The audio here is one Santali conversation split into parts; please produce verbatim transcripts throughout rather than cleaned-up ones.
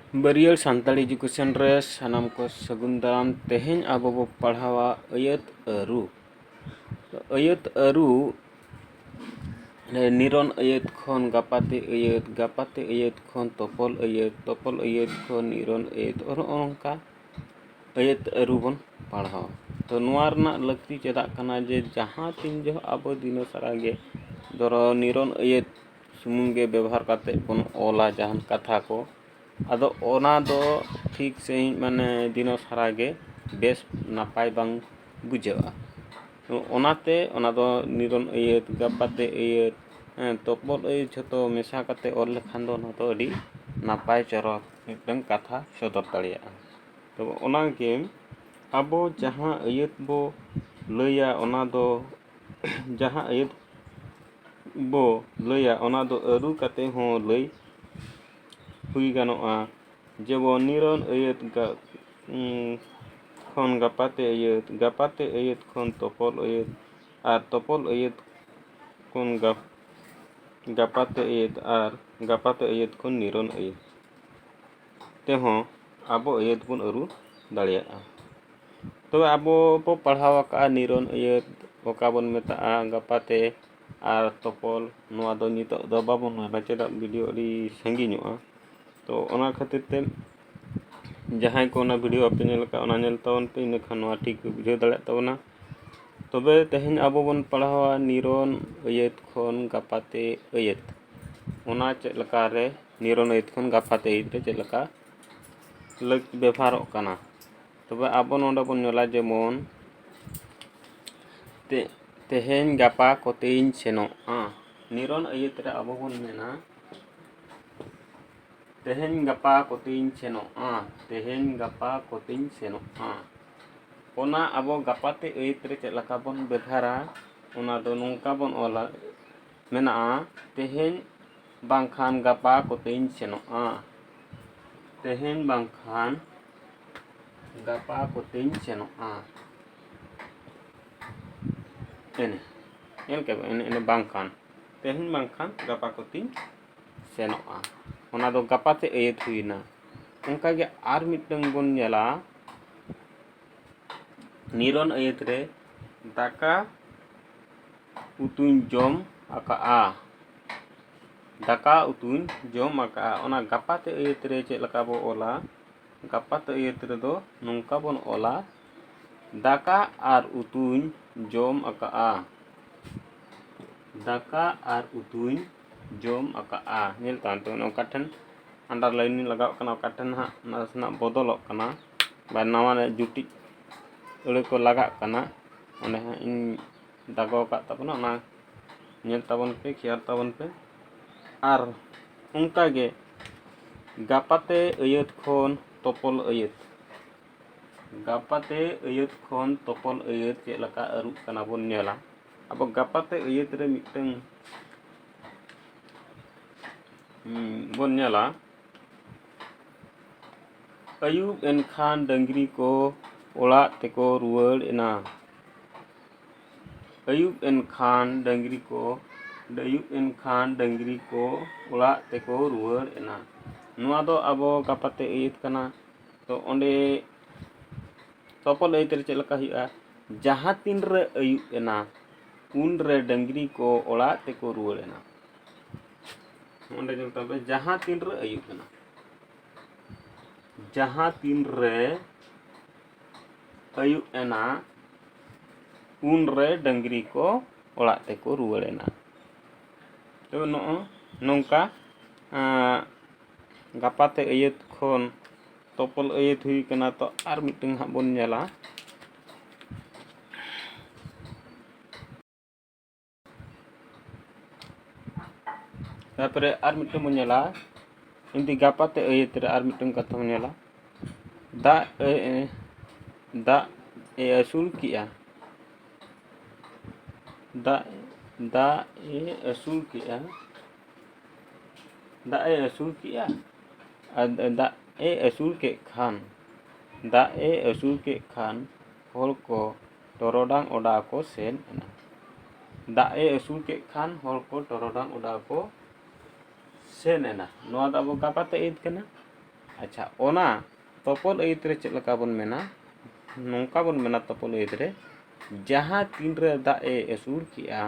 ᱵᱟᱹᱨᱭᱟᱹᱲ ᱥᱟᱱᱛᱟᱲᱤ ᱮᱡᱩᱠᱮᱥᱚᱱ ᱨᱮ ᱥᱟᱱᱟᱢ ᱠᱚ ᱥᱟᱹᱜᱩᱱ ᱫᱟᱨᱟᱢ᱾ ᱛᱮᱦᱮᱧ ᱟᱵᱚ ᱵᱚ ᱯᱟᱲᱦᱟᱣᱟ ᱟᱹᱭᱟᱹᱛ ᱟᱹᱨᱩ᱾ ᱛᱚ, ᱟᱹᱭᱟᱹᱛ ᱟᱹᱨᱩ ᱨᱮ ᱱᱤᱨᱚᱱ ᱟᱹᱭᱟᱹᱛ ᱠᱷᱚᱱ ᱜᱟᱯᱟᱛᱮ ᱟᱹᱭᱟᱹᱛ, ᱜᱟᱯᱟᱛᱮ ᱟᱹᱭᱟᱹᱛ ᱠᱷᱚᱱ ᱛᱚᱯᱚᱞ ᱟᱹᱭᱟᱹᱛ, ᱛᱚᱯᱚᱞ ᱟᱹᱭᱟᱹᱛ ᱠᱷᱚᱱ ᱱᱤᱨᱚᱱ ᱟᱹᱭᱟᱹᱛ, ᱱᱚᱜᱼᱚ ᱱᱚᱝᱠᱟ ᱟᱹᱭᱟᱹᱛ ᱟᱹᱨᱩ ᱵᱚᱱ ᱯᱟᱲᱦᱟᱣᱟ᱾ ᱛᱚ, ᱱᱚᱣᱟ ᱨᱮᱱᱟᱜ ᱞᱟᱹᱠᱛᱤ ᱪᱮᱫᱟᱜ ᱠᱟᱱᱟ ᱡᱮ ᱡᱟᱦᱟᱸ ᱛᱤᱱ ᱡᱚᱦᱚᱜ ᱟᱵᱚ ᱫᱤᱱᱚ ᱥᱟᱨᱟ ᱜᱮ ᱫᱷᱚᱨᱚ ᱱᱤᱨᱚᱱ ᱟᱹᱭᱟᱹᱛ ᱥᱩᱢᱩᱝ ᱜᱮ ᱵᱮᱵᱚᱦᱟᱨ ᱠᱟᱛᱮ ᱵᱚᱱ ᱚᱞᱟ ᱡᱟᱦᱟᱱ ᱠᱟᱛᱷᱟ ᱠᱚ, ᱟᱫᱚ ᱚᱱᱟ ᱫᱚ ᱴᱷᱤᱠ ᱥᱟᱺᱦᱤᱡ ᱢᱟᱱᱮ ᱫᱤᱱᱚ ᱥᱟᱨᱟ ᱜᱮ ᱵᱮᱥ ᱱᱟᱯᱟᱭ ᱵᱟᱝ ᱵᱩᱡᱷᱟᱹᱜᱼᱟ᱾ ᱛᱚ ᱚᱱᱟᱛᱮ ᱚᱱᱟ ᱫᱚ ᱱᱤᱨᱚᱱ ᱟᱹᱭᱟᱹᱛ, ᱜᱟᱯᱟᱛᱮ ᱟᱹᱭᱟᱹᱛ, ᱦᱮᱸ, ᱛᱚᱯᱚᱞ ᱟᱹᱭᱟᱹᱛ ᱡᱷᱚᱛᱚ ᱢᱮᱥᱟ ᱠᱟᱛᱮ ᱚᱞ ᱞᱮᱠᱷᱟᱱ ᱫᱚ ᱚᱱᱟ ᱫᱚ ᱟᱹᱰᱤ ᱱᱟᱯᱟᱭ ᱪᱚᱨᱚᱠ ᱢᱤᱫᱴᱟᱝ ᱠᱟᱛᱷᱟ ᱥᱚᱫᱚᱨ ᱫᱟᱲᱮᱭᱟᱜᱼᱟ᱾ ᱛᱚ ᱚᱱᱟᱜᱮ ᱟᱵᱚ ᱡᱟᱦᱟᱸ ᱟᱹᱭᱟᱹᱛ ᱵᱚ ᱞᱟᱹᱭᱟ ᱚᱱᱟ ᱫᱚ ᱡᱟᱦᱟᱸ ᱟᱹᱭᱟᱹᱛ ᱵᱚ ᱞᱟᱹᱭᱟ ᱚᱱᱟ ᱫᱚ ᱟᱹᱨᱩ ᱠᱟᱛᱮ ᱦᱚᱸ ᱞᱟᱹᱭ ᱦᱩᱭ ᱜᱟᱱᱚᱜᱼᱟ᱾ ᱡᱮᱢᱚᱱ ᱱᱤᱨᱚᱱ ᱟᱹᱭᱟᱹᱛ ᱜᱟ-, ᱩᱸ, ᱠᱷᱚᱱ ᱜᱟᱯᱟᱛᱮ ᱟᱹᱭᱟᱹᱛ, ᱜᱟᱯᱟᱛᱮ ᱟᱹᱭᱟᱹᱛ ᱠᱷᱚᱱ ᱛᱚᱯᱚᱞ ᱟᱹᱭᱟᱹᱛ, ᱟᱨ ᱛᱚᱯᱚᱞ ᱟᱹᱭᱟᱹᱛ ᱠᱷᱚᱱ ᱜᱟᱯ-, ᱜᱟᱯᱟᱛᱮ ᱟᱹᱭᱟᱹᱛ, ᱟᱨ ᱜᱟᱯᱟᱛᱮ ᱟᱹᱭᱟᱹᱛ ᱠᱷᱚᱱ ᱱᱤᱨᱚᱱ ᱟᱹᱭᱟᱹᱛ ᱛᱮᱦᱚᱸ ᱟᱵᱚ ᱟᱹᱭᱟᱹᱛ ᱵᱚᱱ ᱟᱹᱨᱩ ᱫᱟᱲᱮᱭᱟᱜᱼᱟ᱾ ᱛᱚᱵᱮ ᱟᱵᱚ ᱵᱚ ᱯᱟᱲᱦᱟᱣ ᱟᱠᱟᱫᱼᱟ ᱱᱤᱨᱚᱱ ᱟᱹᱭᱟᱹᱛ, ᱚᱠᱟ ᱵᱚᱱ ᱢᱮᱛᱟᱜᱼᱟ ᱜᱟᱯᱟᱛᱮ ᱟᱨ ᱛᱚᱯᱚᱞ, ᱱᱚᱣᱟ ᱫᱚ ᱱᱤᱛᱚᱜ ᱫᱚ ᱵᱟᱵᱚᱱ ᱢᱮᱱᱟ, ᱪᱮᱫᱟᱜ ᱵᱷᱤᱰᱤᱭᱳ ᱟᱹᱰᱤ ᱥᱟᱺᱜᱤᱧᱚᱜᱼᱟ᱾ ᱛᱚ ᱚᱱᱟ ᱠᱷᱟᱹᱛᱤᱨ ᱛᱮ ᱡᱟᱦᱟᱸᱭ ᱠᱚ ᱚᱱᱟ ᱵᱷᱤᱰᱤᱭᱳ ᱵᱟᱯᱮ ᱧᱮᱞ ᱟᱠᱟᱫ, ᱚᱱᱟ ᱧᱮᱞ ᱛᱟᱵᱚᱱ ᱯᱮ, ᱤᱱᱟᱹᱠᱷᱟᱱ ᱱᱚᱣᱟ ᱴᱷᱤᱠ ᱯᱮ ᱵᱩᱡᱷᱟᱹᱣ ᱫᱟᱲᱮᱭᱟᱜ ᱛᱟᱵᱚᱱᱟ᱾ ᱛᱚᱵᱮ ᱛᱮᱦᱮᱧ ᱟᱵᱚ ᱵᱚᱱ ᱯᱟᱲᱦᱟᱣᱟ ᱱᱤᱨᱚᱱ ᱟᱹᱭᱟᱹᱛ ᱠᱷᱚᱱ ᱜᱟᱯᱟᱛᱮ ᱟᱹᱭᱟᱹᱛ᱾ ᱚᱱᱟ ᱪᱮᱫ ᱞᱮᱠᱟ ᱨᱮ ᱱᱤᱨᱚᱱ ᱟᱹᱭᱟᱹᱛ ᱠᱷᱚᱱ ᱜᱟᱯᱟᱛᱮ ᱟᱹᱭᱟᱹᱛ ᱨᱮ ᱪᱮᱫ ᱞᱮᱠᱟ ᱞᱟᱹᱠ-, ᱵᱮᱵᱷᱟᱨᱚᱜ ᱠᱟᱱᱟ? ᱛᱚᱵᱮ ᱟᱵᱚ ᱱᱚᱰᱮ ᱵᱚᱱ ᱧᱮᱞᱟ, ᱡᱮᱢᱚᱱ ᱛᱮ-, ᱛᱮᱦᱮᱧ ᱜᱟᱯᱟ ᱠᱚᱛᱮᱧ ᱥᱮᱱᱚᱜᱼᱟ᱾ ᱱᱤᱨᱚᱱ ᱟᱹᱭᱟᱹᱛ ᱨᱮ ᱟᱵᱚ ᱵᱚᱱ ᱢᱮᱱᱟ, ᱛᱮᱦᱮᱧ ᱜᱟᱯᱟ ᱠᱚᱛᱮᱧ ᱥᱮᱱᱚᱜᱼᱟ, ᱛᱮᱦᱮᱧ ᱜᱟᱯᱟ ᱠᱚᱛᱮᱧ ᱥᱮᱱᱚᱜᱼᱟ᱾ ᱚᱱᱟ ᱟᱵᱚ ᱜᱟᱯᱟᱛᱮ ᱟᱹᱭᱟᱹᱛ ᱨᱮ ᱪᱮᱫ ᱞᱮᱠᱟ ᱵᱚᱱ ᱵᱮᱵᱷᱟᱨᱟ, ᱚᱱᱟ ᱫᱚ ᱱᱚᱝᱠᱟ ᱵᱚᱱ ᱚᱞᱟ, ᱢᱮᱱᱟᱜᱼᱟ, ᱛᱮᱦᱮᱧ ᱵᱟᱝᱠᱷᱟᱱ ᱜᱟᱯᱟ ᱠᱚᱛᱮᱧ ᱥᱮᱱᱚᱜᱼᱟ, ᱛᱮᱦᱮᱧ ᱵᱟᱝᱠᱷᱟᱱ ᱜᱟᱯᱟ ᱠᱚᱛᱮᱧ ᱥᱮᱱᱚᱜᱼᱟ᱾ ᱮᱱᱮ, ᱧᱮᱞ ᱠᱮᱫ ᱵᱮᱱ, ᱮᱱᱮ, ᱮᱱᱮ ᱵᱟᱝᱠᱷᱟᱱ, ᱛᱮᱦᱮᱧ ᱵᱟᱝᱠᱷᱟᱱ ᱜᱟᱯᱟ ᱠᱚᱛᱮᱧ ᱥᱮᱱᱚᱜᱼᱟ᱾ ᱚᱱᱟ ᱫᱚ ᱜᱟᱯᱟ ᱛᱮ ᱟᱹᱭᱟᱹᱛ ᱦᱩᱭᱱᱟ᱾ ᱚᱱᱠᱟᱜᱮ ᱟᱨ ᱢᱤᱫᱴᱟᱝ ᱵᱚᱱ ᱧᱮᱞᱟ, ᱱᱤᱨᱚᱱ ᱟᱹᱭᱟᱹᱛ ᱨᱮ ᱫᱟᱠᱟ ᱩᱛᱩᱧ ᱡᱚᱢ ᱟᱠᱟᱜᱼᱟ᱾ ᱫᱟᱠᱟ ᱩᱛᱩᱧ ᱡᱚᱢ ᱟᱠᱟᱜᱼᱟ᱾ ᱚᱱᱟ ᱜᱟᱯᱟᱛᱮ ᱟᱹᱭᱟᱹᱛ ᱨᱮ ᱪᱮᱫ ᱞᱮᱠᱟ ᱵᱚ ᱚᱞᱟ? ᱜᱟᱯᱟᱛᱮ ᱟᱹᱭᱟᱹᱛ ᱨᱮᱫᱚ ᱱᱚᱝᱠᱟ ᱵᱚᱱ ᱚᱞᱟ, ᱫᱟᱠᱟ ᱟᱨ ᱩᱛᱩᱧ ᱡᱚᱢ ᱟᱠᱟᱜᱼᱟ᱾ ᱫᱟᱠᱟ ᱟᱨ ᱩᱛᱩᱧ ᱡᱚᱢ ᱟᱠᱟᱜᱼᱟ᱾ ᱧᱮᱞ ᱛᱟᱵᱚᱱ ᱯᱮ, ᱚᱱᱮ ᱚᱠᱟ ᱴᱷᱮᱱ underline ᱞᱟᱜᱟᱣ ᱠᱟᱱᱟ, ᱚᱠᱟ ᱴᱷᱮᱱ ᱦᱟᱸᱜ ᱱᱟᱥᱮᱱᱟᱜ ᱵᱚᱫᱚᱞᱚᱜ ᱠᱟᱱᱟ, ᱵᱟ ᱱᱟᱣᱟ ᱨᱮ ᱡᱩᱴᱤᱡ ᱟᱹᱲᱟᱹ ᱠᱚ ᱞᱟᱜᱟᱜ ᱠᱟᱱᱟ, ᱚᱸᱰᱮ ᱦᱟᱸᱜ ᱤᱧ ᱫᱟᱜᱟᱣ ᱟᱠᱟᱫ ᱛᱟᱵᱚᱱᱟ, ᱚᱱᱟ ᱧᱮᱞ ᱛᱟᱵᱚᱱ ᱯᱮ, ᱠᱷᱮᱭᱟᱞ ᱛᱟᱵᱚᱱ ᱯᱮ᱾ ᱟᱨ ᱚᱱᱠᱟᱜᱮ ᱜᱟᱯᱟᱛᱮ ᱟᱹᱭᱟᱹᱛ ᱠᱷᱚᱱ ᱛᱚᱯᱚᱞ ᱟᱹᱭᱟᱹᱛ, ᱜᱟᱯᱟᱛᱮ ᱟᱹᱭᱟᱹᱛ ᱠᱷᱚᱱ ᱛᱚᱯᱚᱞ ᱟᱹᱭᱟᱹᱛ ᱪᱮᱫ ᱞᱮᱠᱟ ᱟᱹᱨᱩᱜ ᱠᱟᱱᱟ ᱵᱚᱱ ᱧᱮᱞᱟ᱾ ᱟᱵᱚ ᱜᱟᱯᱟᱛᱮ ᱟᱹᱭᱟᱹᱛ ᱨᱮ ᱢᱤᱫᱴᱟᱝ, ᱦᱩᱸ, ᱵᱚᱱ ᱧᱮᱞᱟ, ᱟᱹᱭᱩᱵ ᱮᱱᱠᱷᱟᱱ ᱰᱟᱹᱝᱨᱤ ᱠᱚ ᱚᱲᱟᱜ ᱛᱮᱠᱚ ᱨᱩᱣᱟᱹᱲ ᱮᱱᱟ᱾ ᱟᱹᱭᱩᱵ ᱮᱱᱠᱷᱟᱱ ᱰᱟᱹᱝᱨᱤ ᱠᱚ, ᱟᱹᱭᱩᱵ ᱮᱱᱠᱷᱟᱱ ᱰᱟᱹᱝᱨᱤ ᱠᱚ ᱚᱲᱟᱜ ᱛᱮᱠᱚ ᱨᱩᱣᱟᱹᱲ ᱮᱱᱟ᱾ ᱱᱚᱣᱟ ᱫᱚ ᱟᱵᱚ ᱜᱟᱯᱟᱛᱮ ᱟᱹᱭᱟᱹᱛ ᱠᱟᱱᱟ᱾ ᱛᱚ ᱚᱸᱰᱮ ᱛᱚᱯᱚᱞ ᱟᱹᱭᱟᱹᱛ ᱨᱮ ᱪᱮᱫ ᱞᱮᱠᱟ ᱦᱩᱭᱩᱜᱼᱟ? ᱡᱟᱦᱟᱸ ᱛᱤᱱ ᱨᱮ ᱟᱹᱭᱩᱵ ᱮᱱᱟ, ᱩᱱ ᱨᱮ ᱰᱟᱹᱝᱨᱤ ᱠᱚ ᱚᱲᱟᱜ ᱛᱮᱠᱚ ᱨᱩᱣᱟᱹᱲ ᱮᱱᱟ᱾ ᱚᱸᱰᱮ ᱧᱮᱞ ᱛᱟᱵᱚᱱ, ᱡᱟᱦᱟᱸ ᱛᱤᱱ ᱨᱮ ᱟᱹᱭᱩᱵ ᱮᱱᱟ, ᱡᱟᱦᱟᱸ ᱛᱤᱱ ᱨᱮ ᱟᱹᱭᱩᱵ ᱮᱱᱟ, ᱩᱱ ᱨᱮ ᱰᱟᱹᱝᱨᱤ ᱠᱚ ᱚᱲᱟᱜ ᱛᱮᱠᱚ ᱨᱩᱣᱟᱹᱲ ᱮᱱᱟ᱾ ᱛᱚ ᱱᱚᱜᱼᱚ ᱱᱚᱝᱠᱟ, ᱟᱸ, ᱜᱟᱯᱟᱛᱮ ᱟᱹᱭᱟᱹᱛ ᱠᱷᱚᱱ ᱛᱚᱯᱚᱞ ᱟᱹᱭᱟᱹᱛ ᱦᱩᱭ ᱠᱟᱱᱟ᱾ ᱛᱚ ᱟᱨ ᱢᱤᱫᱴᱟᱝ ᱦᱟᱸᱜ ᱵᱚᱱ ᱧᱮᱞᱟ᱾ ᱛᱟᱨᱯᱚᱨᱮ ᱟᱨ ᱢᱤᱫᱴᱟᱝ ᱵᱚᱱ ᱧᱮᱞᱟ, ᱡᱩᱫᱤ ᱜᱟᱯᱟᱛᱮ ᱟᱹᱭᱟᱹᱛ ᱨᱮ ᱟᱨ ᱢᱤᱫᱴᱟᱝ ᱠᱟᱛᱷᱟ ᱵᱚᱱ ᱧᱮᱞᱟ, ᱫᱟᱜ ᱮ, ᱫᱟᱜ ᱮ ᱟᱹᱥᱩᱲ ᱠᱮᱜᱼᱟ᱾ ᱫᱟᱜ, ᱫᱟᱜ ᱮ ᱟᱹᱥᱩᱲ ᱠᱮᱜᱼᱟ᱾ ᱫᱟᱜ ᱮ ᱟᱹᱥᱩᱲ ᱠᱮᱜᱼᱟ᱾ ᱟᱨ ᱫᱟᱜ ᱮ ᱟᱹᱥᱩᱲ ᱠᱮᱫ ᱠᱷᱟᱱ, ᱫᱟᱜ ᱮ ᱟᱹᱥᱩᱲ ᱠᱮᱫ ᱠᱷᱟᱱ ᱦᱚᱲ ᱠᱚ ᱴᱚᱨᱚᱰᱟᱝ ᱚᱰᱟᱣ ᱠᱚ ᱥᱮᱱ ᱮᱱᱟ᱾ ᱫᱟᱜ ᱮ ᱟᱹᱥᱩᱲ ᱠᱮᱫ ᱠᱷᱟᱱ ᱦᱚᱲ ᱠᱚ ᱴᱚᱨᱚᱰᱟᱝ ᱚᱰᱟᱣ ᱠᱚ ᱥᱮᱱ ᱮᱱᱟ᱾ ᱱᱚᱣᱟ ᱫᱚ ᱟᱵᱚ ᱜᱟᱯᱟᱛᱮ ᱟᱹᱭᱟᱹᱛ ᱠᱟᱱᱟ᱾ ᱟᱪᱪᱷᱟ, ᱚᱱᱟ ᱛᱚᱯᱚᱞ ᱟᱹᱭᱟᱹᱛ ᱨᱮ ᱪᱮᱫ ᱞᱮᱠᱟ ᱵᱚᱱ ᱢᱮᱱᱟ? ᱱᱚᱝᱠᱟ ᱵᱚᱱ ᱢᱮᱱᱟ ᱛᱚᱯᱚᱞ ᱟᱹᱭᱟᱹᱛ ᱨᱮ, ᱡᱟᱦᱟᱸ ᱛᱤᱱ ᱨᱮ ᱫᱟᱜ ᱮ ᱟᱹᱥᱩᱲ ᱠᱮᱜᱼᱟ,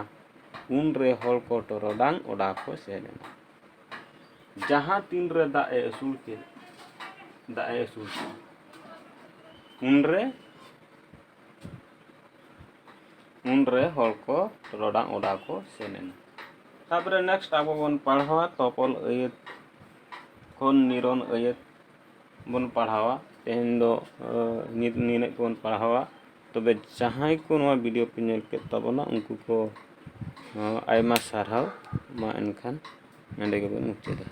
ᱩᱱ ᱨᱮ ᱦᱚᱲ ᱠᱚ ᱴᱚᱨᱚᱰᱟᱝ ᱚᱰᱟᱣ ᱠᱚ ᱥᱮᱱ ᱮᱱᱟ᱾ ᱡᱟᱦᱟᱸ ᱛᱤᱱ ᱨᱮ ᱫᱟᱜ ᱮ ᱟᱹᱥᱩᱲ ᱠᱮᱫ, ᱫᱟᱜ ᱮ ᱟᱹᱥᱩᱲ ᱠᱮᱫ, ᱩᱱ ᱨᱮ ᱩᱱ ᱨᱮ ᱦᱚᱲ ᱠᱚ ᱴᱚᱨᱚᱰᱟᱝ ᱚᱰᱟᱣ ᱠᱚ ᱥᱮᱱ ᱮᱱᱟ᱾ ᱛᱟᱯᱚᱨᱮ next ᱟᱵᱚ ᱵᱚᱱ ᱯᱟᱲᱦᱟᱣᱟ ᱛᱚᱯᱚᱞ ᱟᱹᱭᱟᱹᱛ ᱠᱷᱚᱱ ᱱᱤᱨᱚᱱ ᱟᱹᱭᱟᱹᱛ ᱵᱚᱱ ᱯᱟᱲᱦᱟᱣᱟ᱾ ᱛᱮᱦᱮᱧ ᱫᱚ ᱱᱤᱛ ᱱᱤᱱᱟᱹᱜ ᱜᱮᱵᱚᱱ ᱯᱟᱲᱦᱟᱣᱟ᱾ ᱛᱚᱵᱮ ᱡᱟᱦᱟᱸᱭ ᱠᱚ ᱱᱚᱣᱟ video ᱯᱮ ᱧᱮᱞ ᱠᱮᱫ ᱛᱟᱵᱚᱱᱟ, ᱩᱱᱠᱩ ᱠᱚ ᱟᱭᱢᱟ ᱥᱟᱨᱦᱟᱣ᱾ ᱢᱟ ᱮᱱᱠᱷᱟᱱ ᱱᱚᱸᱰᱮ ᱜᱮᱵᱚᱱ ᱢᱩᱪᱟᱹᱫᱟ᱾